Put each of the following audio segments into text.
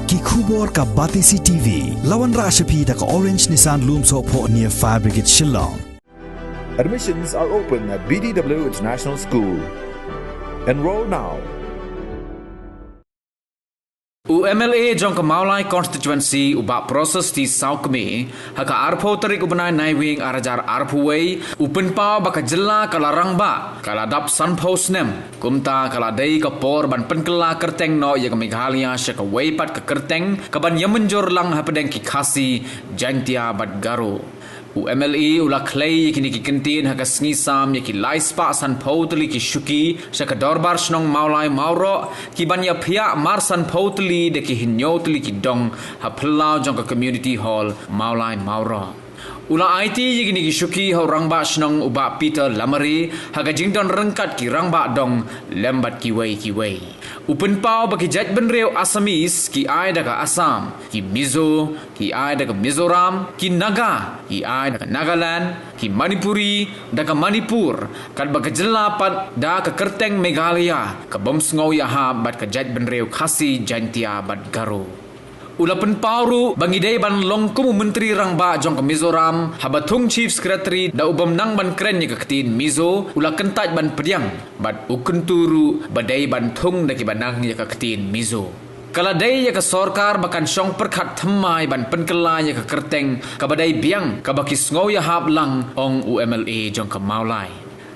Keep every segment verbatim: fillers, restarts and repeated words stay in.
Ki khubor ka Batesi T V. La wanrah sha phi da ka Orange Nissan Lumsohphoh near Fire Brigade Shillong. Admissions are open at B D W International School. Enroll now. U M L A jong ka Mawlai Constituency u Bah Prasasti Sawkmie, ha ka arphew tarik u bnai Naiwieng ar hajar arphew wei, u pynpaw ba ka jylla ka la rangbah, ka la dap sanphew snem. Kumta ka la dei ka por ban pynkylla kyrteng noh ïa ka Meghalaya sha kawei pat ka kyrteng, kaban ïa mynjur lang hapdeng ki Khasi, Jaintia bad Garo. U M L A u la khlei ïa kine ki kyntien ha ka sngi Sam ïa ki lai spah sanphew tylli ki shuki sha ka Dorbar Shnong Mawlai Mawroh, kiban ïa phiah mar sanphew tylli da ki hynñiew tylli ki dong ha phyllaw jong ka Community Hall Mawlai Mawroh. U la aiti ïa kine ki shuki ha u Rangbah Shnong u Bah Peter Lamare, ha ka jingdon ryngkat ki rangbah dong lem bad kiwei kiwei. U pynpaw ba ki jaitbynriew Assamese ki ai da ka Assam, ki Mizo ki ai da ka Mizoram, ki Naga ki ai da ka Nagaland, ki Manipuri da ka Manipur, katba ka jylla pat da ka kyrteng Meghalaya, ka bym sngew ïahap bad ka jaitbynriew Khasi, Jaintia bad Garo. U la pynpaw ruh ba ngi dei ban long kum u Myntri Rangbah jong ka Mizoram, haba thung Chief Secretary da u bym nang ban kren ïa ka ktien Mizo, u la kyntait ban pdiang, bad u kyntu ruh ba dei ban thung da kiba nang ïa ka ktien Mizo. Ka la dei ïa ka sorkar ba kan shong pyrkhat thymmai ban pynkylla ïa ka kyrteng kaba dei biang kaba ki sngew ïahap lang, ong u M L A jong ka Mawlai.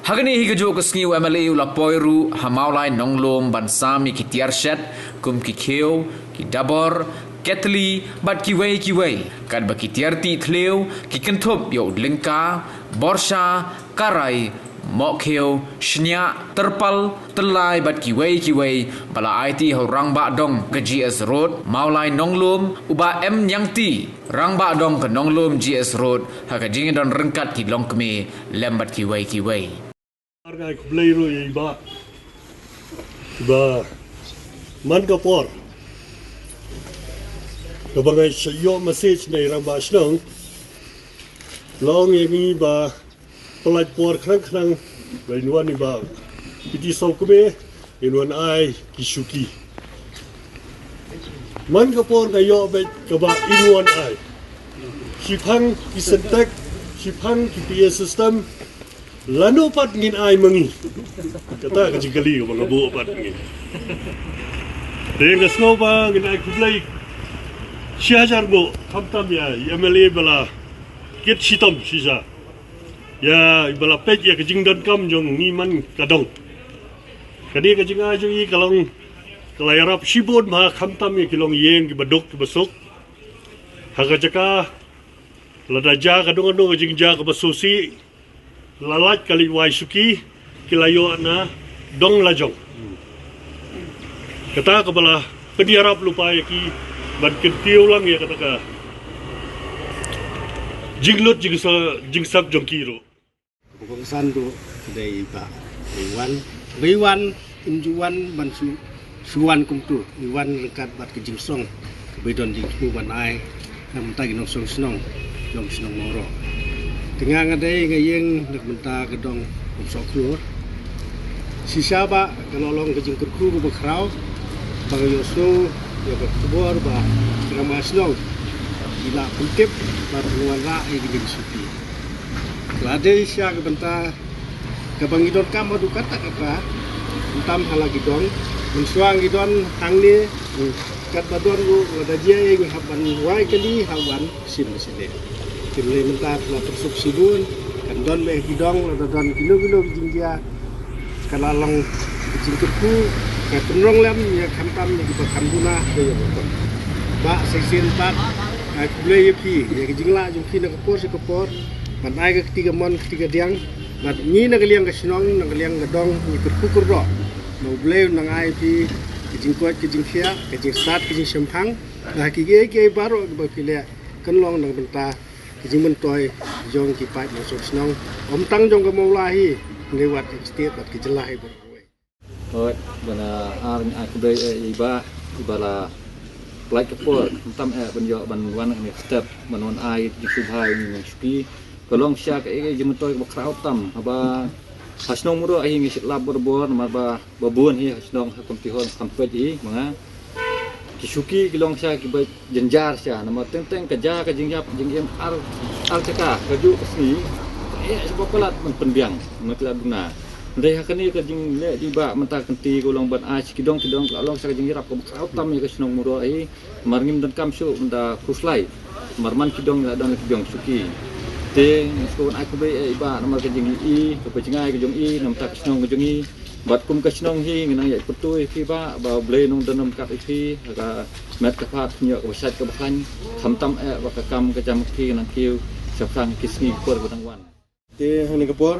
Ha kane hi kajuh ka sngi u M L A u la poi ruh ha Mawlai Nonglum ban sam ïa ki tiar shet kum ki khiew, ki dabor, ketli bad kiwei kiwei, katba ki tiar tih thliew ki kynthup ïa u lyngka, borsha, karai, mohkhiew, shniah, tyrpal, tyllai bad kiwei kiwei, ba la aiti ha u Rangbah Dong ka G S Road, Mawlai Nonglum, u Bah M Niangti, Rangbah Dong ka Nonglum G S Road, ha ka jingdon ryngkat ki longkmie lem bad kiwei kiwei. Ar ngai khublei ruh ïa i Bah. Bah, man ka por kaba ngai ïoh message na i Rangbah Shnong, la ong ïa ngi ba pynlait por khnang khnang ba in wan i Bah P T Sawkmie, in wan ai ki shuki. Man ka por nga ïoh beit kaba in wan ai. Shiphang ki Sintex, shiphang ki P A system, lano pat ngin ai ma ngi. Kata ka jingkylli kaba nga buh pat ngi. Te nga sngew ba ngin ai khublei shi hajar nguh, khamtam ïa i M L A ba la kit shitom shisha ïa ba la peit ïa ka jingdonkam jong ngi man ka dong. Kane ka jingai jong i ka long, ka la ïarap shibun bha, khamtam ïa ki longïing kiba duk kiba suk. Ha ka jaka lada jia ka dong ka dong ka jingjia kaba sngewsih, la lait ka leit wai shuki, ki la ïoh na dong la jong. Kata kaba la pynïarap lypa ïa ki ban kyntiew lang ïa kata ka jinglut jingsa-, jingsap jong ki ruh. Kongsan ruh ka dei i Bah Iwan. Bah Iwan, im ju wan ban shu, shu wan kumtu. I wan ryngkat bad ka jingsong kaba i don jingthmu ban ai na ka bynta ki nongshong shnong jong ka shnong Mawroh. Te nga nga dei nga ïeng na ka bynta ka dong Umsohkhlur. Shisha Bah, ka la long ka jingkyrkhu kaba khraw ba nga ïohsngew ïa ka khubor ba ki rangbah shnong ki la pyntip bad ki wanrah ïa ki jingshuki. Ka la dei sha ka bynta kaba ngi donkam haduh katta katta, khamtam ha la ki dong. Mynshuwa ngi don hangne, katba don ruh lada jia ei ngi hap ban wai kali, hap ban shim ba shisha. Te mynta ka la pyrsuk shibun, kan don beit ki dong, lada don kino kino ki jingjia, ka la long ka jingkyrkhu, ka pynrong lem ïa, khamtam ïa kiba kham duna, ka ïa ka. Bah, sa shisien pat nga ai khublei ïa phi ïa ka jinglah jong phi na ka por sha ka por ban ai ka kti kamon kti kadiang. Bad ngi na ka liang ka shnong, na ka liang ka dong, ngi kyrkhu kyrdoh ba U Blei un nang ai phi ka jingkoit ka jingkhiah, ka jingstad ka jingshemphang. Bad ha kiei kiei baroh kiba phi leh kan long na ka bynta ka jingmyntoi jong ki paid nongshong shnong, ym tang jong ka Mawlai hi, hynrei wat ka state, wat ka jylla hi baroh. Hooid, ba nga ai khublei ïa i Bah, iba la pynlait ka por, khamtam eh ban ïoh ban wan ha kane ka step, ban wan ai jingsngewbha ïa ngi nongshong shnong. Ka long shisha kaei ka jingmyntoi kaba khraw tam, haba ha shnong Mawroh hi ngi shu lap barabor, namar ba, ba bun hi ha shnong ha Community Hall kam peit hi, ma nga. Ki shuki ki long sha kiba jynjar sha, namar teng teng ka ja ka jingïap jingim ar, ar jaka, kajuh ka sngi. Eh, sha ba palat ban pynbiang, namar ki la duna. Hynrei ha kane ka jingleh jong i Bah mynta ka kynti ka long ban ai sha ki dong ki dong, ka la long sha ka jingïarap kaba khraw tam ïa ka shnong Mawroh hi. Namar ngim donkam shuh ban da khuslai. Namar man ki dong la don la ki dong shuki. Te nga shu ai khublei ïa i Bah namar ka jingïohi kaba jngai ka jong i na bynta ka shnong ka jong i. Bad kum ka shnong hi ngi nang ïa pyrthuh ïa phi Bah ba U Blei un nang don ryngkat ïa phi ha ka met ka phad, pynïoh kaba shait kaba khlaiñ, khamtam eh ba ka kam ka jam ka phi ka nang kiew shaphrang ki sngi ki por ba dang wan. Te hangne ka por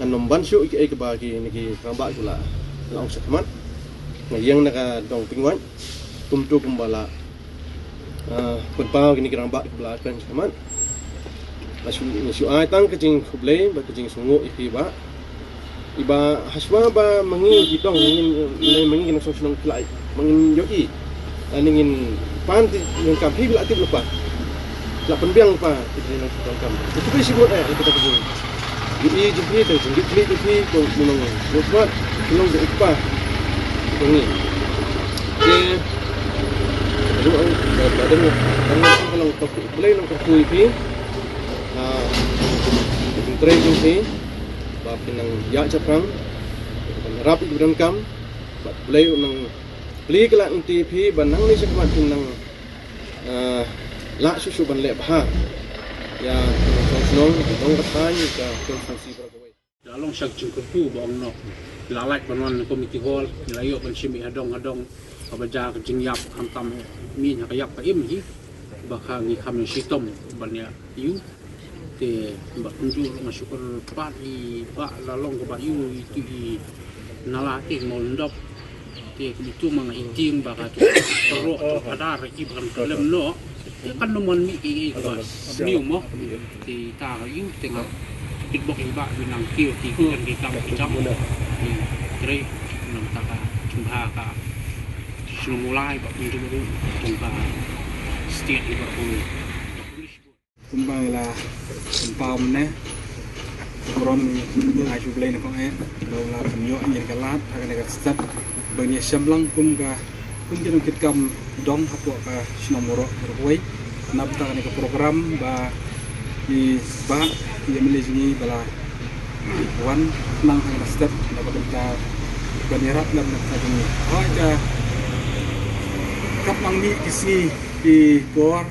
ngan ym ban shuh ïa kiei kiba kine ki rangbah kiba la ong shakhmat. Nga ïeng na ka dong Pynwait kumto kumba la, ah, pynpaw kine ki rangbah kiba la kren shakhmat. Nga shu, nga shu ai tang ka jingkhublei bad ka jingsngewnguh ïa phi Bah. I Bah, hashwa ba ma ngi ki dong, ma ngi, ma ngi ki nongshong shnong phi la, ma ngin ïohi. Lane ngin pan ti, ngin kam phi, phi la tip lypa. Phi la pynbiang lypa ïa kine ki nongshong shnong kam. Te khublei shibun eh ïa kata ka jing, ïohi jong phi, te jingkitkhlieh jong phi kum u nongmihkhmat, u nongmihkhmat jong ngi. Te ruh, eh, ba dang, dang, dang, dang, dang, dang, dang, dang, dang, dang, dang, Ah, trei jong phi ba phin nang ïaid shaphrang ban ïarap ïa kiba donkam, bad U Blei un nang plie kylla lynti ïa phi ba nangne shakhmat phin nang, ah, lah shuh shuh ban leh bha ïa ka shnong, ka dong ka thaiñ, ka constituency baroh kawei. La long sha ka jingkyrkhu ba ong noh. La lait ban wan na community hall, la ïoh ban shim ïa ha dong ha dong. Kaba ja ka jingïap khamtam eh, mih ha ka ïap ka im hi. Ba ka ngi kham ïa shitom ban ïa ïoh. Te ba kumjuh nga shu kyrpad ïa i Bah la long kaba ïoh ïa itu i nala te mol ndop. Te ka bitu ma nga i tieng ba ka tu, ka roh tu, ka dar ki ba kan lem noh. Te kan nym wan mih ki, ki ba sniew mo. Te ta ka ïu te nga pitbok i Bah ba nang kiew ti ki kan ki kam ki jam. Te trei nang ta ka jumba ka shnong Mawlai ba pun jumba tong ka state i ba pun. Kumba ngi la pynpaw mynne, burom ngi ai sha U Blei na kong eh ba u la pynïoh ïa ka lad ha kane ka step ba ngi ïashem lang kum ka, kum ki nongkitkam dong hapoh ka shnong Mawroh baroh kawei. Na bynta kane ka program ba i Bah i M L A jong ngi ba la wan nang ha kane ka step na ka bynta ban ïarap na bynta jong ngi. Hooid ka, katba ngi mih ki sngi ki por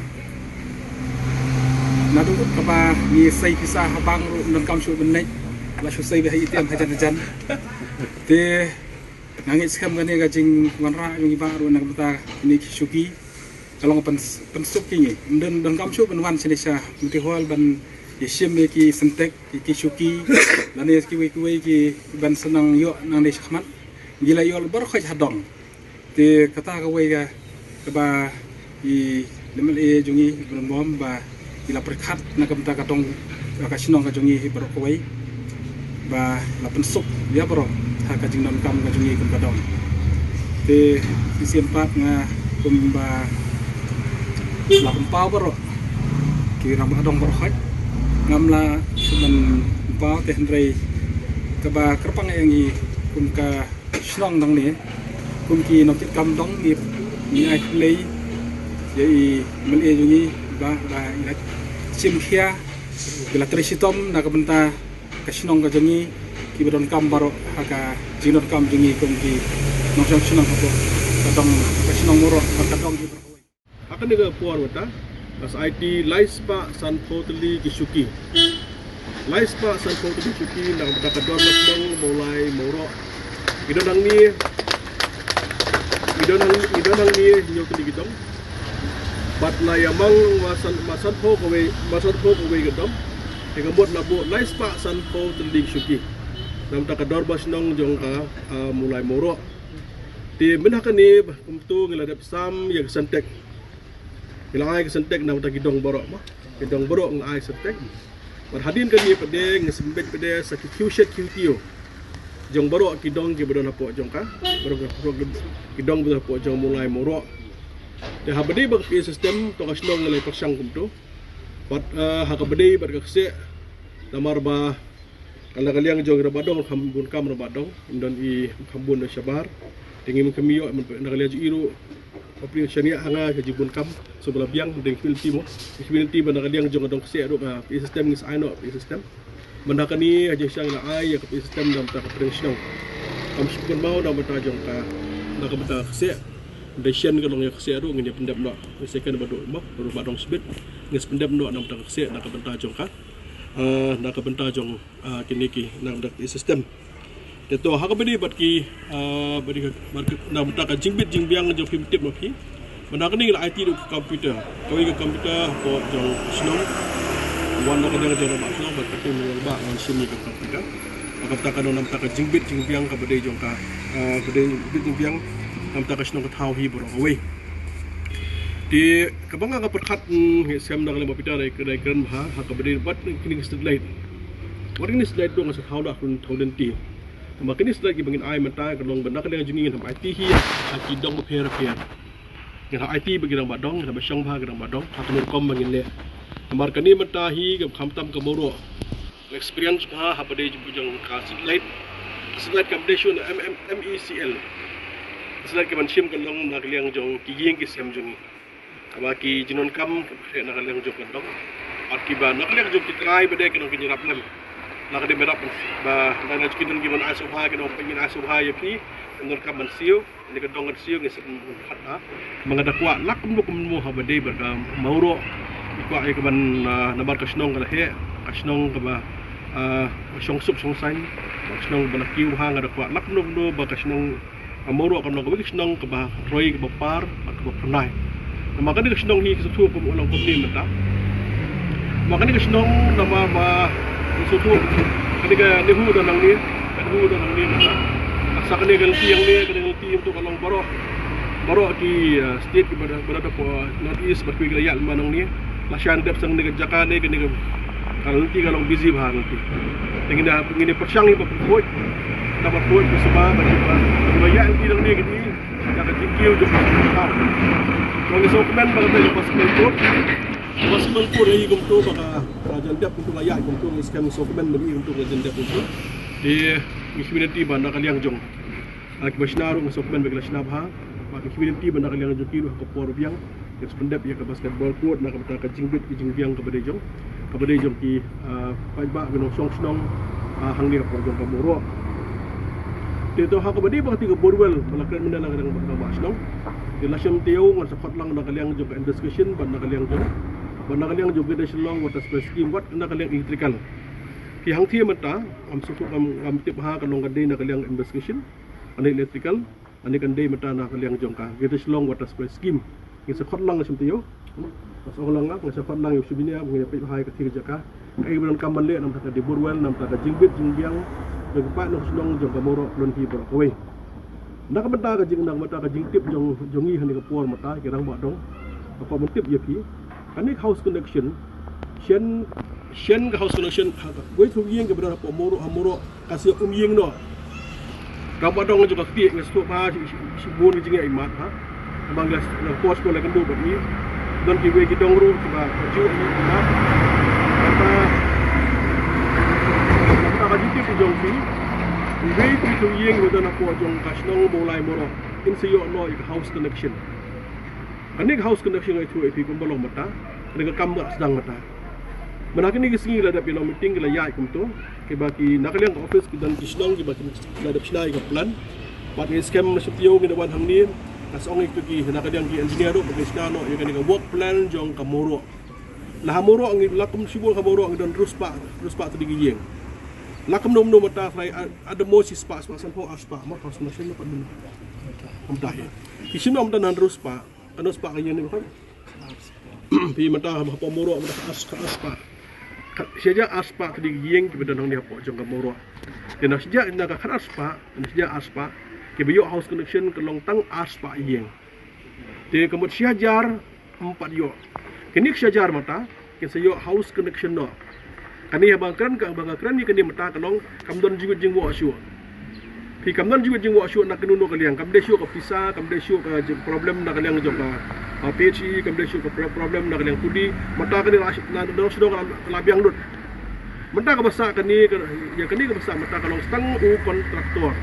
naduh kaba ngi sei pisa ha bank ruh ym donkam shuh ban leit, la shu sei beit ha A T M hajan hajan. Te nga ngeit skhem kane ka jingwanrah jong i Bah ruh na ka bynta kine ki shuki ka long pyn, pynsuk ïa ngi. Ym don, donkam shuh ban wan shane sha Community Hall ban ïashim ïa ki Sintex, ïa ki shuki lane kiwei kiwei ki ban sa nang ïoh nangne shakhmat. Ngi la ïoh baroh khoit ha dong. Te kata kawei ka, kaba i M L A jong ngi i Bah Lyngdoh ba i la pyrkhat na ka bynta ka dong, ka shnong ka jong ngi hi baroh kawei ba la pynsuk ïa baroh ha ka jingdonkam ka jong ngi kum ka dong. Te shisien pat nga kumba la pynpaw baroh ki rangbah dong baroh khoit, ngam lah shuh ban pynpaw te hynrei kaba kyrpang ïa ngi kum ka shnong nangne, kum ki nongkitkam dong, ngi, ngi ai khublei ïa i M L A jong ngi ba, ba i la shim khia, i la trei shitom na ka bynta ka shnong ka jong ngi, kiba donkam baroh ha ka jingdonkam jong ngi kum ki nongshong shnong hapoh ka dong, ka shnong Mawroh, ka dong. Ha kane ka por mynta nga sa aiti lai spah sanphew tylli ki shuki. Lai spah sanphew tylli ki shuki na ka bynta ka dorbar shnong Mawlai Mawroh. Ngi don hangne, ngi don hang, ngi don hangne hynñiew tylli ki dong. Bad la ïa mang ma san, ma sanphew kawei, ma sanphew kawei ka dong. Te ka mut la buh lai spah sanphew tylli ki shuki na ka bynta ka dorbar shnong jong ka, ah, Mawlai Mawroh. Te mynta ha kane kumto ngi la dep sam ïa ka Sintex. Ngi la ai ka Sintex na ka bynta ki dong baroh mo. Ki dong baroh ngi la ai Sintex. Bad hadien kane pat de ngi sngewbha pat de sa ki khiew shet khiew tiew jong baroh ki dong kiba don hapoh jong ka, baroh ki, baroh ki dong ba don hapoh jong Mawlai Mawroh. Te haba dei ba ka P A system to ka shnong ngi la pyrshang kumto. Bad, eh, ha kaba dei bad ka kseh namar ba ka la ka liang jong i rangbah dong kham bun kam rangbah dong, ym don i kham bun shabar. Te ngim kham ïoh na ka liang jong i ruh Phi shaniah ha nga ka jingbun kam, so ba la biang, deng community mo. Community ba na ka liang jong ka dong ksiah ruh ka pay system ngi sa ai noh pay system. Mynta kane ha jingshisha la ai ïa ka pay system na ka bynta ka pdeng shnong. Kam shu kynmaw na ka bynta jong ka, na ka bynta ka ksiah. Dei shen ka long ïa ka ksiah ruh ngin ïa pyndep noh. Second ba dong mo, ruh ba dong shibit. Ngin sa pyndep noh na ka bynta ka ksiah, na ka bynta jong ka. Ah, na ka bynta jong, ah, kine ki, na ka bynta ka pay system. Te to ha kaba ïadei bad ki, ah, bad ki, bad ki, na ka bynta ka jingbit jingbiang jong phi, tip ma phi. Mynta kane ngi la aiti ruh ka computer. Kawei ka computer hapoh jong shnong. Wan na ka liang jong rangbah shnong bad ka team rangbah ngan shim ïa ka computer. Na ka bynta ka, na ka bynta ka jingbit jingbiang kaba dei jong ka, ah, kaba dei jingbit jingbiang. Na ka bynta ka shnong ka thaw hi baroh kawei. Te kaba nga nga pyrkhat, hmm, skhem na ka liang ba phi ta dei, dei kren bha ha kaba ïadei bad kine ki street light. Wat kine ki street light dang nga sa thaw da khun thaw lynti. Namar kine ki street light kiba ngin ai mynta ka long ba na ka liang jong ngi ngin ym aiti hi ha ki dong bapher bapher. Ngin ym aiti bad ki rangbah dong, ngin ym shong bha ki rangbah dong ha kano ka rukom ba ngin leh. Namar kane mynta hi ka kham tam ka Mawroh. Experience bha ha kaba ïadei jong ka street light. Ka street light kam dei shuh na M M M E C L. Ka street light kaban shim ka long na ka liang jong ki ïing ki sem jong ngi. Kaba ki jingdonkam, na ka liang jong ka dong. Bad kiba, na ka liang jong ki trai ba dei ki nongïarap lem. Na ka dei ba dap ba, na ka liang jong ki don kiban ai sngewbha, ki nongpeit ngin ai sngewbha ïa phi, ki nongdonkam ban siew, ne ka dong kan siew, ngin sa pynphat ha. Ba nga da kwah, lak kumno kumno ha ba dei bad ka Mawroh. Kwah ïa kaban, ah, namar ka shnong ka la heh, ka shnong kaba, ah, shong suk shong saiñ, ka shnong ba la kiew ha, nga da kwah, lak kumno kumno ba ka shnong Mawroh kan long kawei ka shnong kaba roi, kaba par bad kaba phyrnai. Namar kane ka shnong hi ka sngewthuh kum u long kumne mynta. Namar kane ka shnong namar ba ka sngewthuh kane ka NEHU don hangne, ka NEHU don hangne mynta. Sa kane ka lynti hangne, kane ka lynti kumto ka long baroh, baroh ki, eh, state kiba da, ba da hapoh North East bad kiwei ki la ïaid man hangne. La shah dep sha kane ka jaka ne kane ka, ka lynti ka long busy bha lynti. Te ngin da, ngin da pyrshang ïa ba pynkhooid, da ba khooid ba sumar ba jubab. Ba ïa lynti dang ne kane ka jingkiew jong ka. Ngi sngewkmen ba ka basketball court, basketball court ïa kumto ba ka, ka jan dep kumto, ka ïa kumto, ngi skhem, ngi sngewkmen ba ïa kumto ka jan dep kumto. Te ngi community ba na ka liang jong, ah, kiba shna ruh ngi sngewkmen ba ki la shna bha. Ba ki community ba na ka liang jong ki ruh ha ka por biang. Ki sa pyndep ïa ka basketball court na ka bynta ka jingbit ka jingbiang kaba dei jong, kaba dei jong ki, ah, paidbah ki nongshong shnong, ah, hangne hapoh jong ka Mawroh. Te to ha kaba dei ba kati ka borewell ba la kren mynne na ka liang ba, ba shnong. Te la shem taïew ngan sa khot lang na ka liang jong ka investigation bad na ka liang jong, bad na ka liang jong ka Greater Shillong Water Supply Scheme, wat na ka liang electrical. Ki hangthie mynta ngam sngewthuh, ngam, ngam tip ha ka long ka dei na ka liang investigation, ka dei electrical. Ani kan dei mynta na ka liang jong ka Greater Shillong Water Supply Scheme. Ngi sa khot lang sha taïew. Ngi sa khot lang, ngi sa khot lang ïa u Subinia, ngi peit bha ïa ka thie ka jaka. Kaei ba donkam ban leh na ka bynta ka dei borewell, na ka bynta ka jingbit jingbiang jong ki paid nongshong jong ka Mawroh, lynti baroh kawei. Na ka bynta ka jing, na ka bynta ka jingtip jong, jong ngi ha kane ka por mynta ki rangbah dong. Ka por ban tip ïa phi. Kane ka house connection. Shen, shen ka house connection ha kawei ka ïing kaba don hapoh Mawroh, ha Mawroh. Ka shu um ïing noh. Ka ba dong jong ka ktieh, nga sngewthuh ba shi, shi, shibun ka jingïaid mat ha. Namar nga, nga pos ko la kynduh bad i. Don kiwei ki dong ruh kiba ju ïaid mat. Kata, kata ka jingtip jong phi. Kiwei ki tu ïing ba don hapoh jong ka shnong Mawlai Mawroh, in sa ïoh noh ïa ka house connection. Kane ka house connection nga ïathuh ïa phi kumba long mynta. Kane ka kam ba sdang mynta. Mynta kine ki sngi la dep ïa long meeting, ki la ïaid kumto. Kiba ki na ka liang ka office ki don ki shnong kiba ki la dep shna ïa ka plan. Bad ngi skhem mynshwa taïew ngin da wan hangne. Nga sa ong ïa kito ki na ka liang ki engineer ruh ba kin shna noh ïa kane ka work plan jong ka Mawroh. La ha Mawroh ngi, la kum shibun ha Mawroh ngi don hynriew spah, hynriew spah tylli ki ïing. La kumno kumno mynta trai at, at the most shi spah, spah sanphew, ar spah. Mo, house connection na pat mynta. Kumta hi. Ki shim noh mynta hynriew spah. Kano spah ka ïing ne ba khot? Phi mynta hapoh Mawroh mynta ka ar, ka ar spah. Ka, shi hajar ar spah tylli ki ïing kiba don hangne hapoh jong ka Mawroh. Te na shi hajar, na ka khatar spah, na shi hajar ar spah, kiba ïoh house connection ka long tang ar spah ïing. Te ka mut shi hajar ym pat ïoh. Kine ki shi hajar mynta kin sa ïoh house connection noh. Kane haba nga kren, ka, haba nga kren ïa kane mynta ka long kam don jingwit jingwoh shuh. Phi, kam don jingwit jingwoh shuh na kano kano ka liang, kam dei shuh ka pisa, kam dei shuh ka jing problem na ka liang jong ka, ah, P H E, kam dei shuh ka pro-, problem na ka liang pudi. Mynta kane la, na, na, na, la, la biang lut. Mynta kaba sah kane ka, ïa kane kaba sah mynta ka long tang u contractor.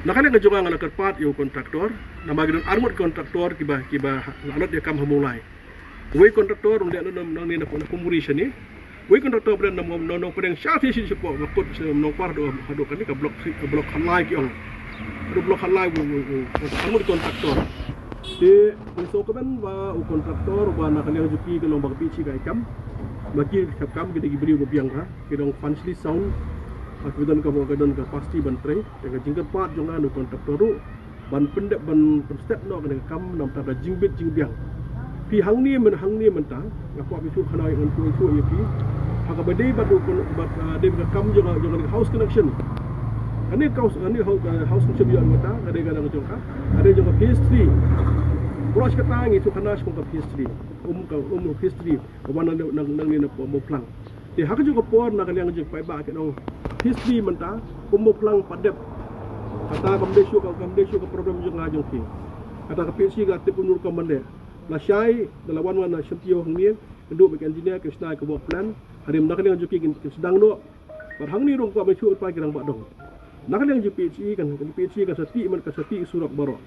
Na ka liang ka jong nga nga la kyrpad ïa u kontraktor, namar ki don arngut kontraktor kiba, kiba la lut ïa ka kam ha Mawlai. Uwei u kontraktor u dei na, na, na, na, na Pumwri shane. Uwei u kontraktor ba dei na, na, na, na Nongpdeng sha sha sha shapoh ba kut sha Nongpoh haduh, haduh kane ka blok, ka blok khatlai ki ong. Haduh blok khatlai u, u, u, u arngut kontraktor. Te ngi sngewkmen ba u kontraktor ba na ka liang jong ki ka long ba ka PHE ka ai kam. Ba ki ka kam ki dei ki briew ba biang ha. Ki dang financially sound. Ba ki don ka, ka don ka capacity ban trei. Te ka jingkyrpad jong nga na u kontraktor ruh ban pyndep, ban pynstep noh kane ka kam na bynta ka jingbit jingbiang. Phi hangne myn, hangne mynta nga kwah phi shu khana ïa ngan phi shu ïa phi. Ha kaba dei bad u kon-, bad, ah, dei bad ka kam jong, jong ka house connection. Kane ka house, kane ka house, ah, house connection ïa mynta ka dei ka dang jong ka, ka dei jong ka phase three. Bro, shi katta ngi shu khana shi ka phase three. Um ka, um phase three. Ka wan nang, nang, nangne na Mawphlang. Te ha kajuh ka por na ka liang jong ki paidbah ki ong phase three mynta, um Mawphlang pat dep. Kata kam dei shuh ka, kam dei shuh ka problem jong nga jong phi. Kata ka PHE ka tip kumno rukom ban leh. Lashai da la wan wan na shim tiew hangne, ka duh ba ka engineer ka shna ka work plan. Hadien na ka liang jong ki kin, kin sdang noh. Bad hangne ruh ka ba shuh pa ki rangbah dong. Na ka liang jong PHE kan, kan PHE kan sa tih man, kan sa tih surok baroh.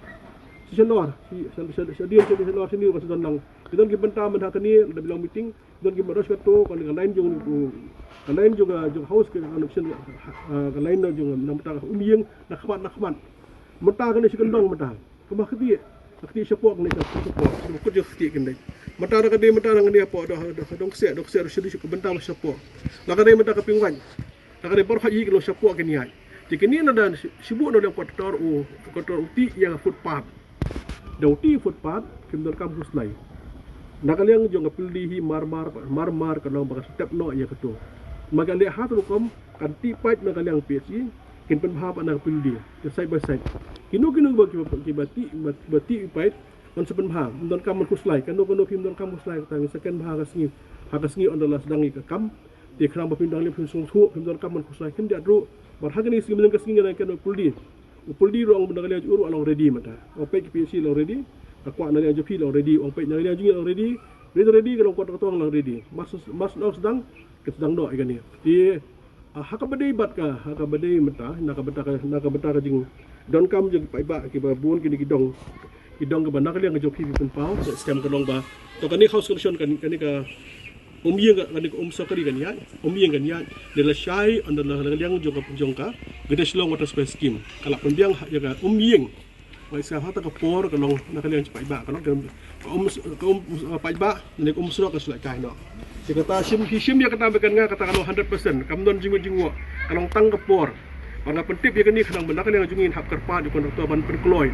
Shisha lor, shi, sa, sa, sa dien shisha lor sini kan sa don lang. Ki don ki bynta man ha kane da bilang meeting. Don ki maros ka to, ka, ka line jong, ka line jong, ah, jong house ka connection, ah, ka line na jong na mynta ka Umïing na khmat na khmat. Mynta kane shi kyndong mynta. Ka ba kti, kti shapoh kane shapoh. Kut jong kti kane. Mynta da ka dei mynta da kane shapoh da, da, da dong kseh, dong kseh da shi, shi ka bynta shapoh. Da ka dei mynta ka Pynwait. Da ka dei baroh ïa ki long shapoh kane ïa. Te kine na da shi, shi buh na dang kontraktor u, kontraktor u tih ïa ka footpath. Da u tih footpath phim donkam khuslai. Na ka liang jong ka Pyrdi hi mar mar, mar mar ka long ba ka step noh ïa kato. Ma ka leh ha tu rukom kan tih paip na ka liang PHE, kin pynbha pat na ka Pyrdi, ka side by side. Kino kino ba ki, ki ba tih, ba, ba tih paip, kan sa pynbha, ym donkam khuslai, kano kano phim donkam khuslai, kata ngi sa ken bha ha ka sngi, ha ka sngi ynda la sdang ïa ka kam. Te khnang ba phim dang leh phim sngewthuh, phim donkam khuslai khyndiat ruh. Bad ha kane ka sngi mynta ka sngi ngi dang ken u Pyrdi. U Pyrdi ruh ong ba na ka liang jong u ruh long ready mynta. Ong peit ka PHE long ready. Ka kwah na liang jong phi long ready. Ong peit na liang jong ngi long ready. Ready, ready ka long kontraktor long ready. Mas, mas ong sdang, ka sdang noh ïa kane. Te, ah, ha kaba dei bad ka, ha kaba dei mynta, na ka bynta ka, na ka bynta ka jingdonkam jong ki paidbah kiba bun kine ki dong. Ki dong kaba na ka liang ka jong phi phi pynpaw, skem ka dong ba. To kane house connection kan, kane ka Umïing ka, kane ka um sorkari kan ïaid, Umïing kan ïaid. Dei lashai ynda la, la liang jong ka, jong ka Greater Shillong Water Supply Scheme. Ka la pynbiang ha, ïa ka Umïing. Wei sa ha ta ka por ka long na ka liang jong ki paidbah, ka long ka, ka um, ka um, uh, paidbah, ne ka um surok ka shu lehkai noh. Te kata shim, shim ïa kata ba kan nga kata ka long hundred percent, kam don jingmut jingwoh, ka long tang ka por. Ba nga pyntip ïa kane khnang ba na ka liang jong ngi hap kyrpad ïa u kontraktor ban pynkloi.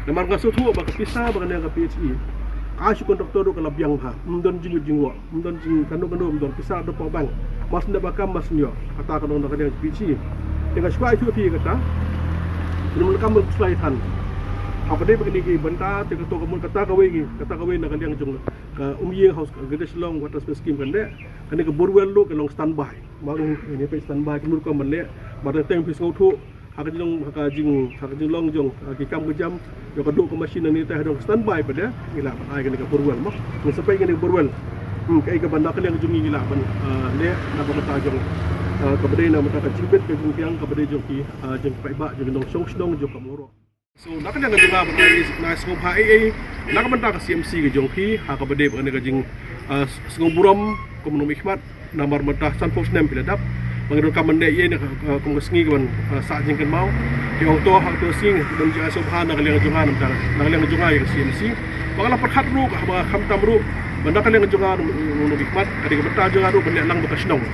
Namar nga sngewthuh ba ka pisa ba ka liang ka PHE. Ka shu kontraktor ruh ka la biang bha. Ym don jingmut jingwoh. Ym don jing kano kano ym don pisa da pawbang. Mas nda ba kam mas nyo. Kata ka long na ka liang PHE. Te nga shu kwah ïathuh ïa phi kata. Kino kam ban khuslai than. Haba dei ba kine ki bynta te kato ka mut kata kawei ngi. Kata kawei na ka liang jong ka Umïing House, ka Greater Shillong Water Supply Scheme kan dei. Kane ka borewell ruh ka long standby. Ba ngi, ngi peit standby kumno rukom ban leh, ba teng teng phi sngewthuh, ha ka jinglong, ha ka jing, ha ka jinglong jong, ha ki kam ka jam, jong ka duh ka machine nangne te ha dong standby pat de, ngi lah ban ai kane ka borewell mo. Ngi sa peit kane ka borewell. Hmm, kaei kaba na ka liang jong ngi ngi lah ban, ah, leh, na ka bynta jong, ah, kaba dei na ka bynta ka jingbit ka jingbiang, kaba dei jong ki, ah, jong ki paidbah, jong ki nongshong shnong, jong ka Mawroh. So, na ka liang ka jong nga ban ai, na sngewbha ei ei, na ka bynta ka C M C ka jong phi, ha kaba dei ba kane ka jing, ah, sngewburom, kum u nongmihkhmat, namar mynta sanphew snem phi la dap, ba ngi donkam ban leh ei ei na ka, ka, kum ka sngi kaban, ah, sah jingkynmaw. Te ong to, ha kato ka sngi, don jingïasngewbha na ka liang ka jong nga, na ka liang ka jong nga ïa ka C M C. Ba nga la pyrkhat ruh, haba nga khamtam ruh, ba na ka liang ka jong nga, u, u, u nongmihkhmat, ka dei ka bynta jong nga ruh ban leh lang bad ka shnong.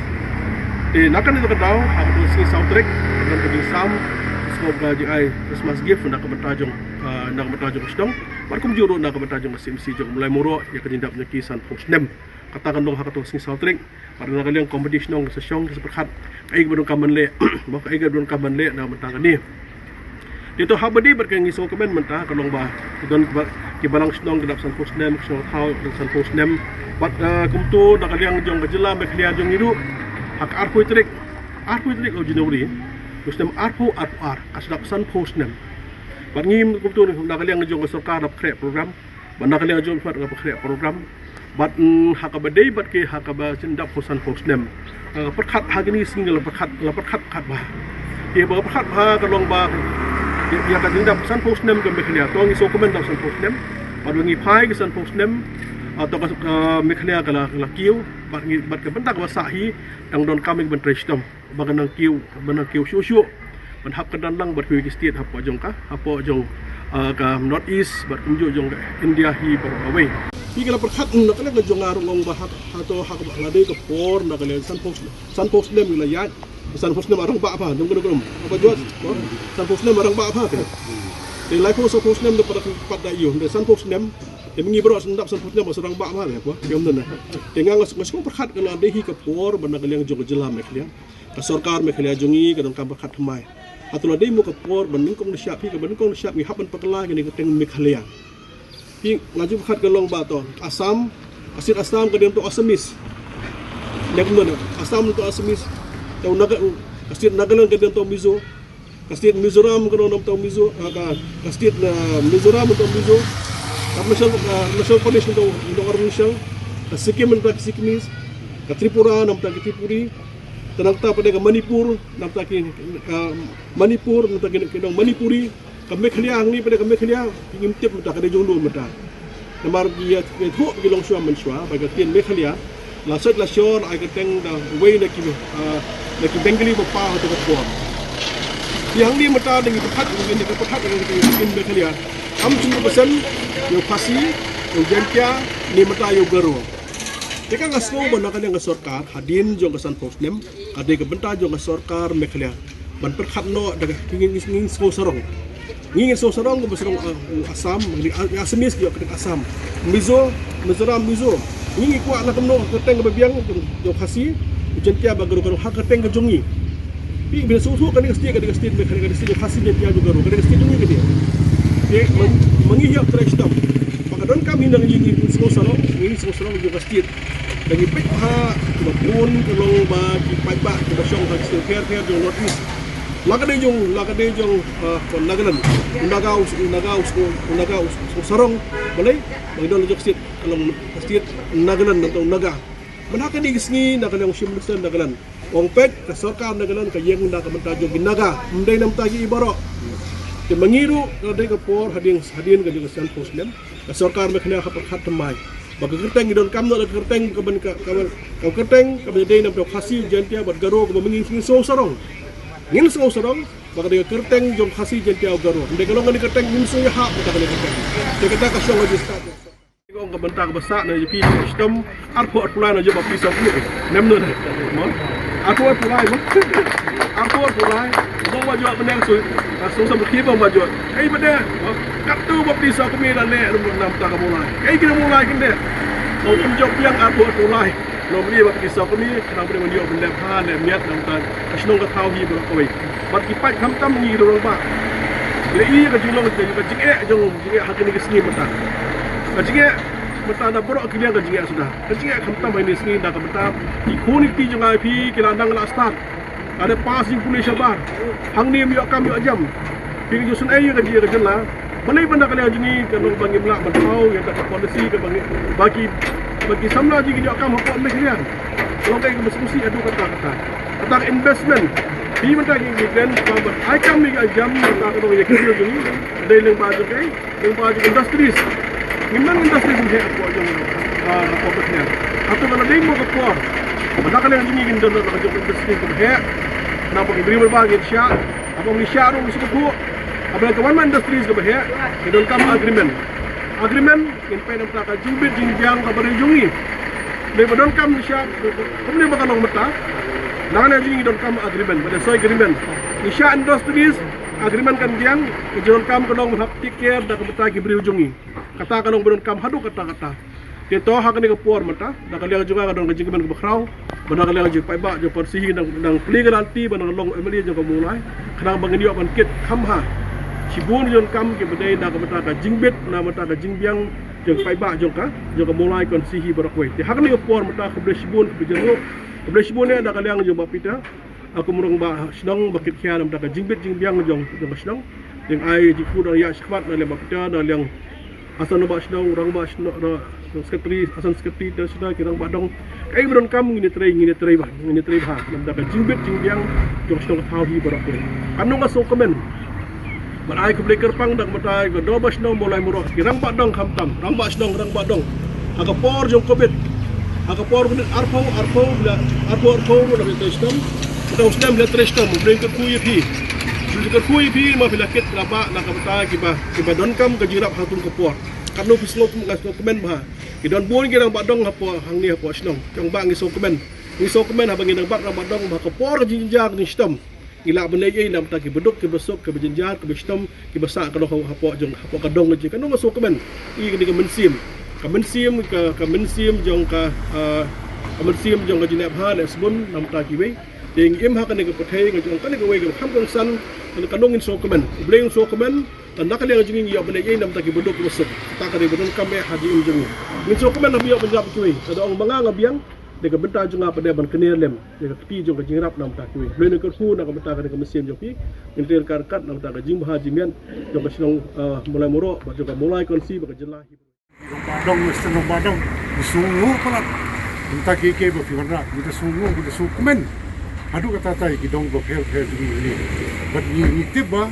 Te na kane ka daw, ha kato ka sngi saw tarik, ka don ka jingsam, sngewbha ka jingai Christmas gift na ka bynta jong, ah, na ka bynta jong ka shnong. Bad kumjuh ruh na ka bynta jong ka C M C jong Mawlai Mawroh, ïa ka jingdap jong ki sanphew snem. Kata kan long ha kato ka sngi saw tarik. Bad na ka liang komiti shnong ka sa shong, ka sa pyrkhat kaei kaba donkam ban leh, mo kaei kaba donkam ban leh na ka bynta kane. Te to haba dei bad ka ngi sngewkmen mynta ka long ba ki don ba, ki balang shnong ki dap sanphew snem, ki shnong thaw ki dap sanphew snem. Bad, eh, kumto na ka liang jong ka jylla Meghalaya jong ngi ruh, ha ka arphew tarik, arphew tarik u January, u snem arphew arphew ar, ka sa dap sanphew snem. Bad ngi kumto na ka liang jong ka sorkar dap khreh program, bad na ka liang jong pat ka khreh program. Bad, mm, ha kaba dei bad ki ha kaba sdang dap phew san phew snem. Nga pyrkhat ha kine ki sngi nga la pyrkhat, la pyrkhat khat bha. Te ba pyrkhat bha ka long ba Ïa ka jingdap sanphew snem ka Meghalaya, to ngi sngewkmen dap sanphew snem. Bad ngi phai ka sanphew snem, ah, to ka, ka Meghalaya ka la, ka la kiew, bad ngi, bad ka bynta kaba sah hi, dang donkam ïa ka ban trei shitom ba kan nang kiew, ban nang kiew shuh shuh, ban hap kyndan lang bad kiwei ki state hapoh jong ka, hapoh jong, ah, ka North East bad kumjuh jong ka India hi baroh kawei. Phi, ka la pyrkhat na ka liang ka jong nga ruh, nga ong ba ha, hato ha kaba la dei ka por na ka liang sanphew, sanphew snem la ïaid, sanphew snem arang ba pha, dong kano kano ba jot, sanphew snem arang ba pha. Te laiphew, sanphew snem da pat, pat da ïoh, te sanphew snem. Te myngi baroh sngewdap sanphew snem ba sdang ba pha, te pha ïoh na. Te nga, nga sngewpyrkhat ka la dei hi ka por ba na ka liang jong ka jylla Meghalaya, ka sorkar Meghalaya jong ngi ka donkam pyrkhat thymmai. Hato la dei mo ka por ba nyngkong nyngshap hi, ka ba nyngkong nyngshap ngi hap ban pynkylla kane ka kyrteng Meghalaya. Phi, nga ju pyrkhat ka long ba to Assam, ka state Assam ka dei to Assamese. Ne kumno ne, Assam to Assamese. To Naga, ka state Nagaland ka dei to Mizo. Ka state Mizoram ka dei to Mizo, ah, ka, ka state na Mizoram to Mizo. Ka Arunachal, ah, Arunachal Pradesh to, to Arunachal. Ka Sikkim to Sikkimese. Ka Tripura to ki Tripuri. Te nangta pat ka Manipur to ki, ah, Manipur, to ki, ki Manipuri. Ka Meghalaya hangne pat ka Meghalaya, ngim tip mynta ka dei jong no mynta. Namar ki ïa, ki ïathuh ki longshuwa mynshuwa ba ka ktien Meghalaya la sot la shor ai kyrteng da uwei na ki, ah, na ki Bengali ba paw ha kata ka por. Te hangne mynta da ngi pyrkhat, ngi pyrkhat ïa ka ktien Meghalaya, kam shim percent ïa u Khasi, ïa u Jaintia, ne mynta ïa u Garo. Te ka, nga sngew ba na ka liang ka sorkar hadien jong ka sanphew snem, ka dei ka bynta jong ka sorkar Meghalaya ban pyrkhat noh da ka, ngi, ngi, ngi sngew sarong. Ngi, ngi sngew sarong, kaba sarong, uh, Assam, ngi, uh, Assamese, ïa ka Assam. Mizo, Mizoram, Mizo. Ngi, ngi kwah la kumno ka kyrteng kaba biang jong, jong Khasi, Jaintia bad Garo, Garo ha ka kyrteng ka jong ngi. Phi, phi sngewthuh, kane ka state, kane ka state Meghalaya, kane ka state Khasi, Jaintia bad Garo, kane ka state jong ngi ka dei. Te ma, ma ngi ïa trei shitom ba ka donkam hi na ngi, ngi sngew sarong, ngi sngew sarong jong ka state. Lada ngi peit ha kaba bun ka long ba ki paidbah kiba shong ha ki state pher pher jong North East. La ka dei jong, la ka dei jong, ah, Nagaland. U Naga u, u Naga u, u Naga u, u sarong. Balei? Ba ngi don la jong ka state ka long ka state Nagaland, nangta u Naga. Mynta ha kane ka sngi na ka liang u Chief Minister Nagaland u ong pat ka sorkar Nagaland ka ïeng na ka bynta jong ki Naga, ym dei na bynta ki baroh. Te ma ngi ruh, ka dei ka por hadien, hadien ka jong ka sanphew snem, ka sorkar Meghalaya ha pyrkhat thymmai ba ka kyrteng ngi donkam noh da ka kyrteng ka ban ka, ka, ka kyrteng kaba dei na bynta u Khasi, Jaintia bad Garo, kaba ma ngi ngin sngew sarong. Ngin sngew sarong ba ka dei ka kyrteng jong Khasi, Jaintia, Garo. Ym dei ka long kane ka kyrteng, ngin sngew ïahap da kane ka kyrteng. Te kata ka shong ha register. Ka ong ka bynta kaba sah na jong phi shitom, arphew arphew lai na jong bapli saw kmie. Nem no ne? Mo? Arphew arphew lai mo? Arphew arphew lai. Bong ba jot mynne shu, ah, shu sam ki bong ba jot. Ei ba de. Mo? Katto bapli saw kmie la leh na bynta ka Mawlai. Ei ki Mawlai kin de. Mo, kin jop biang arphew arphew lai. Nongmihkhmat ba phi saw kmie, khnang ba dei ban ïoh ban leh bha leh miat na bynta ka shnong ka thaw hi baroh kawei. Bad ki paid khamtam ngi ki rangbah. Ngi la i ka jinglong ka jingeh jong, jingeh ha kine ki sngi mynta. Ka jingeh mynta na baroh ki liang ka jingeh suda. Ka jingeh khamtam ha kine ki sngi na ka bynta ki khun ki kti jong ngi, phi, ki la nang la stad. Ka dei pass jingpule shabar. Hangne ym ïoh kam ïoh jam. Phi, ka jingshun ei ïa ka jingeh ka jingla. Balei ba na ka liang jong ngi ka long ba ngim lah ban thaw ïa ka policy kaba ngi, ba ki, ba ki samla jong ngi ki ïoh kam hapoh Meghalaya. Ka long kaei kaba sngewsih haduh katta katta. Kata ka investment. Phi, mynta ngi, ngi plan ba ban ai kam ïa ka jam, kata ka long ïa ka jingeh jong ngi. Dei lyngba jong kaei? Lyngba jong industries. Ngim nang industries ngim heh hapoh jong, ah, hapoh Meghalaya. Hato ka la dei mo ka por ba na ka liang jong ngi ngin don la ka jong industries kaba heh? Namar ba ki briew ba ngin shah, haba ngi shah ruh ngi sngewthuh, haba ka wan ma industries kaba heh, ngi donkam agreement. Agreement ngin peit na bynta ka jingbit jingbiang kaba dei jong ngi. Lei ba donkam ngi shah, kumne ba ka long mynta. Na ka liang jong ngi donkam agreement, ba dei soi agreement. Ngi shah industries, agreement kan biang, ka jingdonkam ka long ban hap take care da ka bynta ki briew jong ngi. Kata ka long ba donkam haduh katta katta. Te to ha kane ka por mynta, na ka liang jong nga ka don ka jingkmen kaba khraw ba na ka liang jong paidbah jong Pyrsi hi nang, nang plie ka ralti ba nang long MLA jong ka Mawlai, khnang ba ngin ïoh ban kit kham bha shibun jong kam kiba dei na ka bynta ka jingbit, na ka bynta ka jingbiang jong paidbah jong ka, jong ka Mawlai constituency hi baroh kawei. Te ha kane ka por mynta khublei shibun, khublei jingmut, khublei shibun ïa na ka liang jong Bah Peter. Aku mrong ba shnong ba kit khia na ka jingbit jingbiang jong, jong ka shnong. Jong ai jingkhuid ïa shakhmat na liang Bah Peter, na liang Asan Rangbah Shnong, Rangbah Shnong, Ra-, Secretary, Asan Secretary, te shuh ki Rangbah Dong. Kaei ba donkam ngin ïatrei, ngin ïatrei bha, ngin ïatrei bha. Na ka jingbit jingbiang jong shnong ka thaw hi baroh kawei. Kan long ka sngewkmen. Ban ai khublei kyrpang da ka bynta ka Dorbar Shnong Mawlai Murok, ki rangbah dong khamtam, rangbah shnong, rangbah dong. Ha ka por jong covid, ha ka por covid arphew, arphew, la, arphew, arphew, la phi trei shitom. Bad u snem la trei shitom, U Blei un kyrkhu ïa phi. U Blei un kyrkhu ïa phi, namar phi la kit, phi la bah na ka bynta kiba, kiba donkam ka jingïarap ha katu ka por. Katno phi sngew, nga sngewkmen bha. Ki don bun ki rangbah dong hapoh hangne hapoh shnong. Tang ba ngi sngewkmen. Ngi sngewkmen haba ngi nang bat rangbah dong ba ha ka por ka jingjynjar ka jingshitom, ngi lah ban leh ei na ka bynta kiba duk kiba suk, kiba jynjar, kiba shitom, kiba sah ka dong hapoh jong, hapoh ka dong ka jong. Katno nga sngewkmen. Ïa kane ka mynsiem. Ka mynsiem, ka, ka mynsiem jong ka, ah, ka mynsiem jong ka jingleh bha leh sbun na ka bynta kiwei. Te ngi im ha kane ka pyrthei, ka jong kane kawei ka kham kongsan, kane katno ngin sngewkmen. U Blei un sngewkmen. Tang na ka liang jong ngi ngi ïoh ban leh ei na ka bynta kiba duk kiba suk. Kata ka dei ba donkam eh ha ka jingim jong ngi. Ngin sngewkmen haba ïoh ban ïarap kiwei. Ka dei ong ba nga nga biang, dei ka bynta jong nga pat dei ban kner lem ïa ka kti jong ka jingïarap na ka bynta kiwei. Blei un kyrkhu na ka bynta kane ka mynsiem jong phi. Ngin trei ryngkat ryngkat na ka bynta ka jingbha jingmiat jong ka shnong, ah, Mawlai Murok, bad jong ka Mawlai Constituency, bad ka jylla hi. Rangbah dong, Western Rangbah dong. Ngi sngewnguh palat. Mynta kiei kiei ba phi wanrah, ngi da sngewnguh, ngi da sngewkmen. Haduh katta katta ïa ki dong bapher bapher jong ngi. Bad ngi, ngi tip ba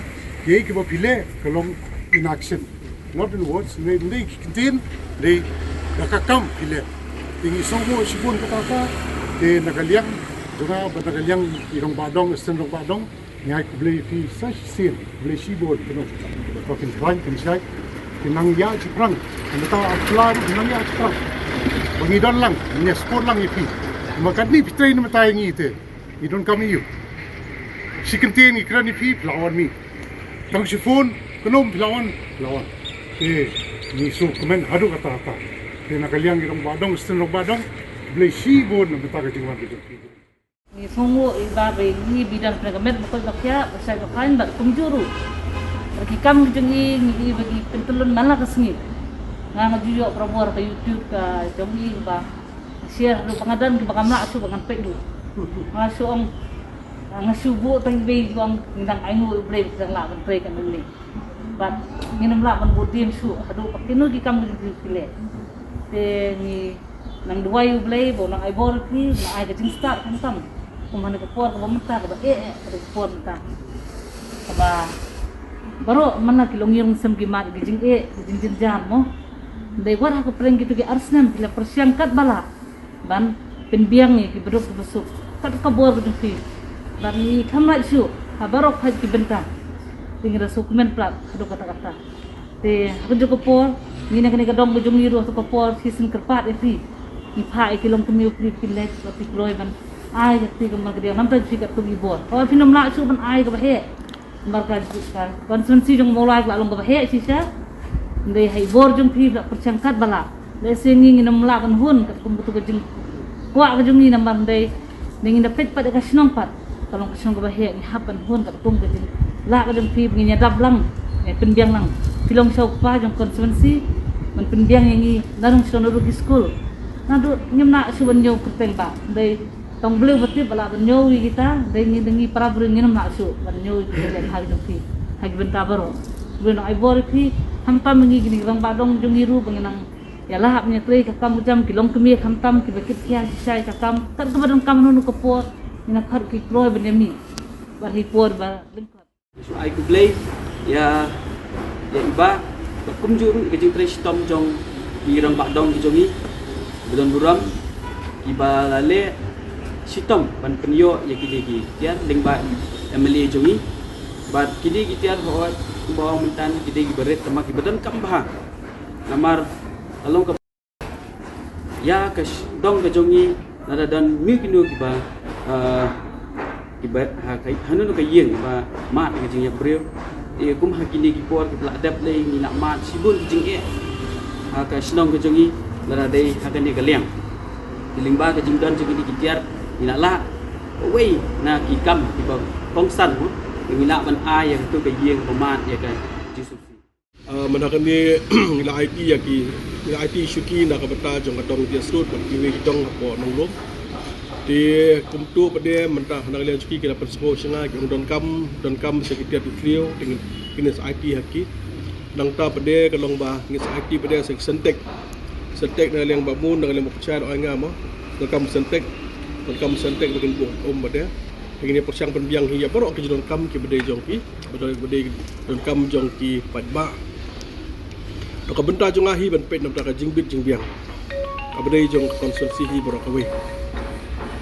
kiei kiei ba phi leh ka long in action. Not in words, ne, ne ki ktien, ne da ka kam phi leh. Te ngi sngewnguh shibun katta katta, te na ka liang jong nga bad na ka liang i rangbah dong, Western Rangbah dong, ngi ai khublei ïa phi sa shisien, khublei shibun, kano. Ba kin khlaiñ, kin shai, kin nang ïa shaphrang. Mynta ha Pla ruh kin nang ïa shaphrang. Ba ngi don lang, ngi ïa support lang ïa phi. Ba katne phi trei na mynta ïa ngi te. Ngi donkam ïa u. Shi kyntien ngi kren ïa phi, phi la wan mih. Tang shi phone, kano phi la wan, phi la wan. Eh, ngi sngewkmen haduh katta katta. Te na ka liang i rangbah dong, Western Rangbah dong, khublei shibun na ka bynta ka jingwan ka jong phi. Ngi sngewnguh i ba ngi bidang pynka met ba koit ba khiah, ba shait ba khlaiñ bad kumjuh ruh. Bad ki kam ki jong i ngi i ba ki pyntyllun man la ka sngi. Nga nga ju ïoh barabor ka YouTube ka jong i ba share ruh ba nga don kiba kam lah shuh ba ngan peit ruh. Nga shu ong, nga shu buh tang iwei ju ong ngi dang ainguh U Blei ba ki dang lah ban trei kane. Bad ngin ym lah ban bud dien shuh haduh ba kino ki kam ki jong phi leh. Te ngi nang duwai U Blei ba u nang ai bor ïa phi, nang ai ka jingstad khamtam. Kum ha kane ka por kaba mynta kaba eh eh, kane ka por mynta kaba baroh man la ki longïing longsem ki mad ki jingeh, ki jingjynjar mo. Hynrei wat ha ka pdeng kito ki ar snem phi la pyrshang katba lah ban pynbiang ïa kiba duk kiba suk kat ka bor ka jong phi. Bad ngi kham lait shuh ha baroh khoit ki bynta. Te ngi da sngewkmen palat haduh katta katta. Te ha kajuh ka por ngi na kane ka dong ka jong ngi ruh ha kajuh ka por shisien kyrpad ïa phi. Ngi phah ïa ki longkmie u phi, phi leit bad phi kloi ban ai ïa phi ka mar ka diang, namar phi katkum i bor. Hooid phin ym lah shuh ban ai kaba heh. Namar ka, ka constituency jong Mawlai ka la long kaba heh shisha. Hynrei ha i bor jong phi la pyrshang katba lah. Lehse ngi ngin ym lah ban hun katkum katu ka jingkwah ka jong ngi namar hynrei, hynrei ngin da peit pat ïa ka shnong pat. Ka long ka shnong kaba heh, ngi hap ban hun katkum ka jinglah ka jong phi ba ngin ïadap lang, eh, pynbiang lang. Phi long sha u kpa jong constituency ban pynbiang ïa ngi naduh shnong naduh ki skul. Naduh ngim lah shuh ban ñiew kyrteng ba. Hynrei tang U Blei uba tip ba lah ban ñiew ïa kita, hynrei ngi, ngi para briew ngin ym lah shuh ban ñiew ïa kita ha ki jong phi ha ki bynta baroh. U Blei un ai bor ïa phi, khamtam ïa ngi kine ki rangbah dong jong ngi ruh ba ngin nang ïalah ban ïatrei ka kam ka jam, ki longkmie khamtam kiba kit khia shisha ïa ka kam. Kat kaba donkam hano hano ka por ngin ïa khot ki kloi ban ïa mih bad ha i por ba lyngkot. Shu ai khublei ïa, ïa i Bah, bad kumjuh ruh ïa ka jingtrei shitom jong i rangbah dong ki jong ngi ba don burom, kiba la leh shitom ban pynïoh ïa kine ki tiar lyngba i M L A jong ngi. Bad kine ki tiar hooid kumba ong mynta ki dei kiba rit tangba kiba donkam bha. Namar ka long ka ïa ka sh-, dong ka jong ngi, lada don kino kino kiba, ah, kiba, ha, ka, hano hano ka ïing ba mad ka jingïap briew. Eh, kum ha kine ki por kiba la dep lei ngi la mad shibun ka jingeh ha ka shnong ka jong ngi, lada dei ha kane ka liang. Te lyngba ka jingdon jong kine ki tiar ngi la lah kawei na ki kam kiba kongsan mo, ngi lah ban ai ïa kato ka ïing ba mad ïa ka jingsngewsih. Ah, mynta kane ngi la aiti ïa ki, ngi la aiti shuki na ka bynta jong ka dong Diaspora bad kiwei ki dong hapoh Nonglum. Te kumto pat de mynta na ka liang shuki ki la pynsngew sha nga ki ong donkam, donkam sa ki tiar ki briew, te ngin, ngin sa aiti ha ki. Nangta pat de ka long ba ngin sa aiti pat de sa ki Sentech. Sentech na ka liang ba mun, na ka liang ba pynshai ong nga mo. Donkam Sentech, donkam Sentech ba kin buh um pat de. Ngin ïa pyrshang pynbiang hi ïa baroh ki jingdonkam kiba dei jong ki, ba dei, ba dei donkam jong ki paidbah. To ka bynta jong nga hi ban peit namar ka jingbit jingbiang kaba dei jong ka constituency hi baroh kawei.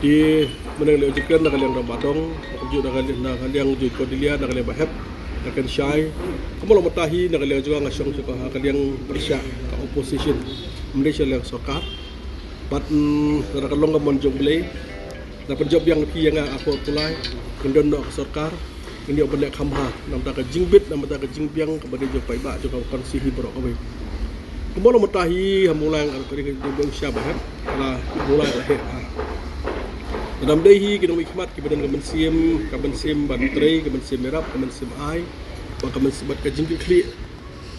Te mynta leh jingkren na ka liang rangbah dong, kumjuh na ka liang, na ka liang jong Cordelia, na ka liang Bah Hep, na ka liang Shai. Kumba long mynta hi na ka liang jong nga, nga shong sha ka, ka liang pyrshah, ka opposition, ym dei sha liang sorkar. Bad, mm, na ka long ka mon jong U Blei, la pynjop biang phi ïa nga Arphuh Arpulai, ngin don noh ka sorkar, ngin ïoh ban leh kham bha namar ka jingbit, namar ka jingbiang kaba dei jong paidbah jong ka constituency hi baroh kawei. Kumba long mynta hi ha Mawlai, ka ri ka dei bad sha Bah Hep, la ha Mawlai la heh bha. Lada ym dei hi ki nongmihkhmat kiba don ka mynsiem, ka mynsiem ban trei, ka mynsiem ïarap, ka mynsiem ai, bad ka mynsiem, bad ka jingkitkhlieh,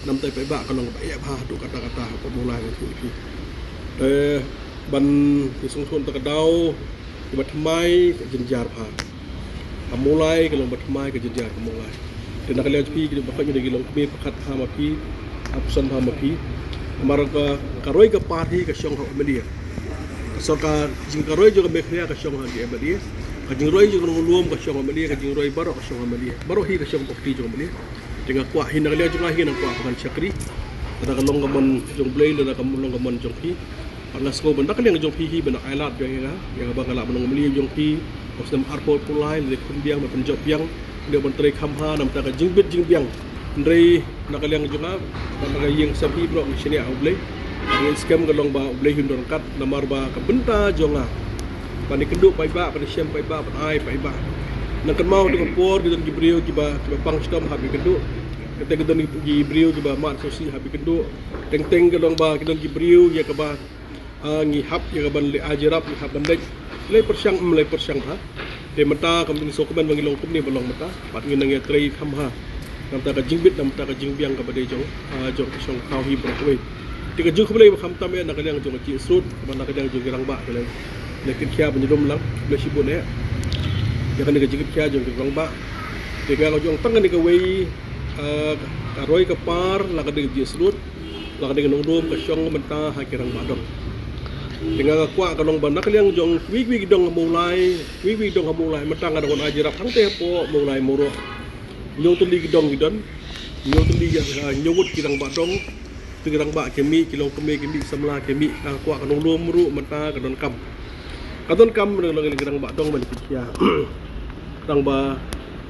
namar paidbah ka long kaba eh bha haduh katta katta ha Mawlai, ngan ïathuh ïa phi. Te ban ïasngewthuh, ta ka daw kaba thymmai ka jynjar bha ha Mawlai, ka long ba thymmai ka jynjar ha Mawlai. Te na ka liang jong phi, ki dei ba khot, ngi dei ki longkmie pyrkhat bha ma phi, ha pyrshang bha ma phi. Namar ka, ka roi ka par hi ka shong ha u M L A. Ka sorkar, jing ka roi jong ka Meghalaya ka shong ha ki M L A. Ka jingroi jong ka nonglum ka shong ha M L A, ka jingroi baroh ka shong ha M L A. Baroh hi ka shong ha u party jong u M L A. Te nga kwah hi na ka liang jong nga hi, nga kwah ba ngan shakri. Lada ka long ka mon jong U Blei, lada ka long ka mon jong phi. Bad nga sngew ba na ka liang jong phi hi ba nang ailad biang ïa nga, ïa kaba nga lah ban long M L A jong phi ha u snem arphew arphew lai, lada khun biang, ban pynjop biang, lada ban trei kham bha namar ka jingbit jingbiang. Hynrei na ka liang jong nga, na ka ïing sem hi baroh ngi shaniah ha U Blei. Ngi skhem ka long ba U Blei un don ryngkat, namar ba ka bynta jong nga ban ïakynduh paidbah, ban ïashem paidbah, ban ai paidbah. Nang kynmaw, ha ka por ki don ki briew kiba, kiba pang shitom hap ïakynduh. Kata ki don ki briew kiba mad sngewsih hap ïakynduh. Teng teng ka long ba ki don ki briew ïa kaba, ah, ngi hap ïa ka ban leh ai jingïarap, ngi hap ban leit. Leh pyrshang, ym leh pyrshang bha. Te mynta ka mynsiem ka ban ba ngi long kumne ba long mynta. Bad ngin nang ïatrei kham bha namar ka jingbit, namar ka jingbiang kaba dei jong, ah, jong ka shong khaw hi baroh kawei. Te ka jingkhublei ba khamtam ïa na ka liang jong ka Chief Sud, kaba na ka liang jong ki rangbah, ka leh, leh kit khia ban ïalum lang, leh shibun eh. Ïa kane ka jingkit khia jong ki rangbah. Te ka long jong tang kane kawei, ah, ka roi ka par, la ka dei ka Chief Sud, la ka dei ka nonglum ka shong mynta ha ki rangbah dong. Te nga kwah ka long ba na ka liang jong kiwei kiwei ki dong ha Mawlai, kiwei kiwei ki dong ha Mawlai, mynta nga dang wan ai jingïarap hangtei hapoh Mawlai Mawroh. Hynñiew tylli ki dong ki don, hynñiew tylli, ah, hynñiew ngut ki rangbah dong. Ki rangbah ki mih, ki longkmie ki mih, samla ki mih, nga kwah ka nonglum ruh mynta ka donkam. Ka donkam, ka long ki rangbah dong ban kit khia. Tang ba,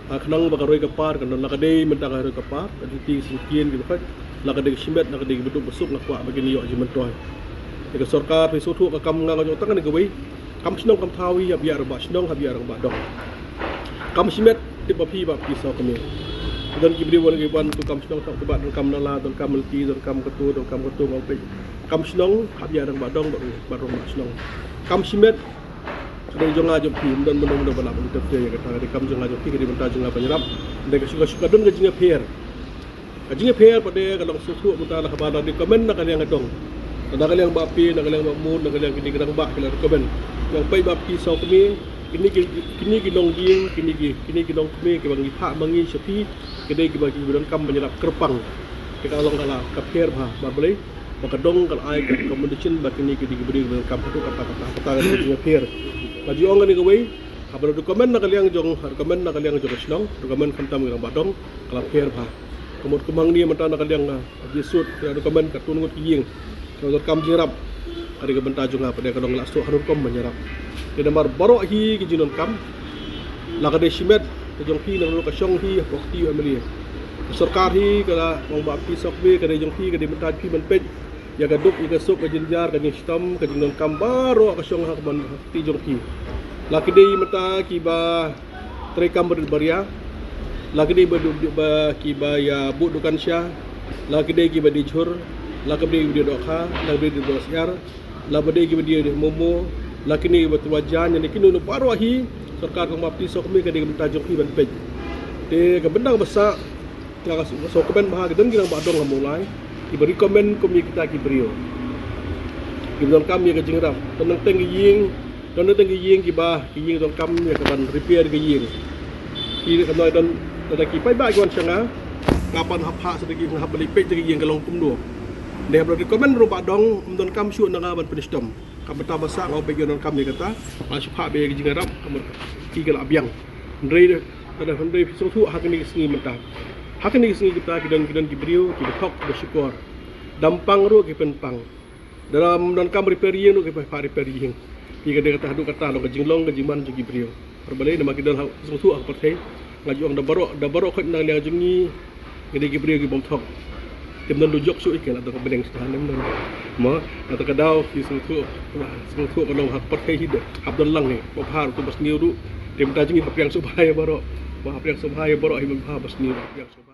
ah, khnang ba ka roi ka par kan don, la ka dei mynta ka roi ka par, ka juti syngkien kiba khot, la ka dei ka shimet, la ka dei kiba duk ba suk, nga kwah ba kin ïoh jingmyntoi. Te ka sorkar phi sngewthuh ka kam, nga nga jong tang kane kawei. Kam shnong kam thaw hi, hap ïa rangbah shnong, hap ïa rangbah dong. Kam shimet, tip ba phi, ba phi saw kmie. Don ki briew wan ki wan tu kam shnong, tang tu ba donkam nala, donkam lynti, donkam katu, donkam katu, ngau peit. Kam shnong hap ïa rangbah dong bad, bad rangbah shnong. Kam shimet ka dei jong nga jong phi, ym don, ym don, ym don ba lah ban interfere ïa kata, ka dei kam jong nga jong phi, ka dei bynta jong nga ban ïarap. Dei ka shu, ka shu, ka don ka jingïapher. Ka jingïapher pat de ka long sngewthuh mynta la kaba la recommend na ka liang ka dong. Na ka liang Bah Pie, na ka liang Bah Mun, na ka liang kine ki rangbah ki la recommend. Ïa peit ba phi saw kmie, kine ki, kine ki nongïing, kine ki, kine ki nongkmie kiba ngi phah ma ngi sha phi, ki dei kiba, kiba donkam ban ïarap kyrpang. Te ka long ka la ka pher bha, ba balei ba ka dong ka la ai ka recommendation ba kine ki dei ki briew ba donkam, haduh katta katta, katta ka dei ka jingïapher. Ka jingong kane kawei, haba la recommend na ka liang jong, recommend na ka liang jong ka shnong, recommend khamtam ki rangbah dong, ka la pher bha. Ka mut kumba ngi mynta na ka liang, ah, Chief Sud, ka la recommend katto ngut ki ïing kiba donkam jingïarap. Ka dei ka bynta jong nga pat de ka long la suk haduh rukom ban ïarap. Te namar baroh hi ki jingdonkam, la ka dei shimet ka jong phi, na ka shong hi, hapoh kti u M L A. Ka sorkar hi ka la ong ba phi saw kmie, ka dei jong phi, ka dei bynta phi ban peit ïa ka duk, ïa ka suk, ka jynjar, ka jingshitom, ka jingdonkam baroh ka shong ha ka ban ha kti jong phi. La ki dei mynta kiba trei kam barit baria, la ki dei ba du-, ba kiba ïa buh dukan sha, la ki dei kiba die jhur, la ki dei kiba die dohkha, la ki dei die dohsyiar, la ki dei kiba die momo, la kine kiba tyrwa jaiñ, ne kino kino baroh hi, sorkar ka ong ba phi saw kmie, ka dei ka bynta jong phi ban peit. Te ka bynta kaba sah, nga ka sngewkmen bha, ka don ki rangbah dong ha Mawlai kiba recommend kum ïa kita ki briew kiba donkam ïa ka jingïarap. Don tang ki ïing, don tang ki ïing kiba, ki ïing donkam ïa ka ban repair ki ïing. Ki ka noi don, don ki paidbah ki wan sha nga, nga pan hap phah sha ki, nga hap ban leit peit ki ïing ka long kumno. Hynrei haba la recommend rangbah dong, ym donkam shuh na nga ban pynshitom. Ka bynta ba sah nga ong ba ki donkam ïa kata, nga shu phah beit ïa ka jingïarap, ka mut ki ka la biang. Hynrei da, da hynrei phi sngewthuh ha kine ki sngi mynta. Ha kine ki sngi kita ki don, ki don ki briew kiba thok kiba shukor. Dang pang ruh ki pynpang. Da dang don kam repair ïing ruh ki pynpang repair ïing. Ki ka dei kata haduh kata long ka jinglong ka jingman jong ki briew. Haba lei namar ki don ha, sngewthuh ha ka pyrthei. Nga ju ong da baroh, da baroh khoit na liang jong ngi. Ngi dei ki briew ki bym thok. Te ym don dujok shuh ïa ki, la don ka bneng sha ta ne ym don. Mo, la don ka daw ki sngewthuh, sngewthuh ka long ha ka pyrthei hi da hap don lang hi. Ba bha ruh to ba sniew ruh. Te mynta jong ngi hap pdiang sngewbha ïa baroh. Ba hap pdiang sngewbha ïa baroh hi, ba bha ba sniew, hap pdiang sngewbha.